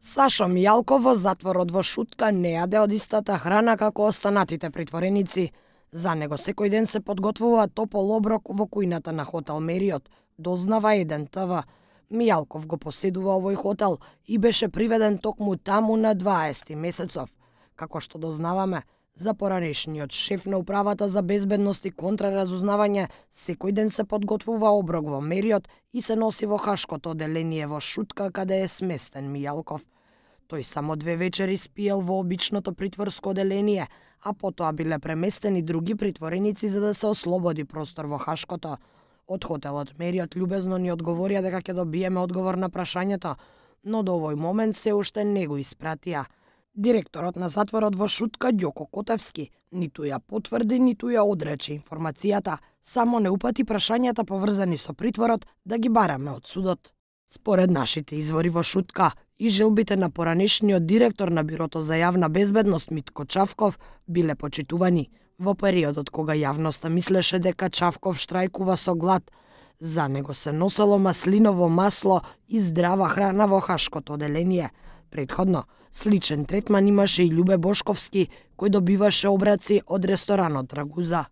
Сашо Мијалков во затворот во Шутка не јаде од истата храна како останатите притвореници. За него секој ден се подготвува топол оброк во кујната на хотел Мериот, дознава еден ТВ. Мијалков го поседува овој хотел и беше приведен токму таму на 20 месецов. Како што дознаваме, за поранешниот шеф на управата за безбедност и контраразузнавање секој ден се подготвува оброк во Мериот и се носи во Хашкото оделение во Шутка каде е сместен Мијалков. Тој само 2 вечери спиел во обичното притворско оделение, а потоа биле преместени други притвореници за да се ослободи простор во Хашкото. Од хотелот Мериот љубезно ни одговорија дека ќе добиеме одговор на прашањето, но до овој момент се уште не го испратија. Директорот на затворот во Шутка Ѓоко Котевски ниту ја потврди, ниту ја одрече информацијата, само не упати прашањата поврзани со притворот да ги бараме од судот. Според нашите извори во Шутка и желбите на поранешниот директор на Бирото за јавна безбедност Митко Чавков биле почитувани во периодот кога јавноста мислеше дека Чавков штрајкува со глад. За него се носело маслиново масло и здрава храна во Хашкото оделение. Предходно, сличен третман имаше и Љубе Бошковски, кој добиваше обраци од ресторанот Рагуза.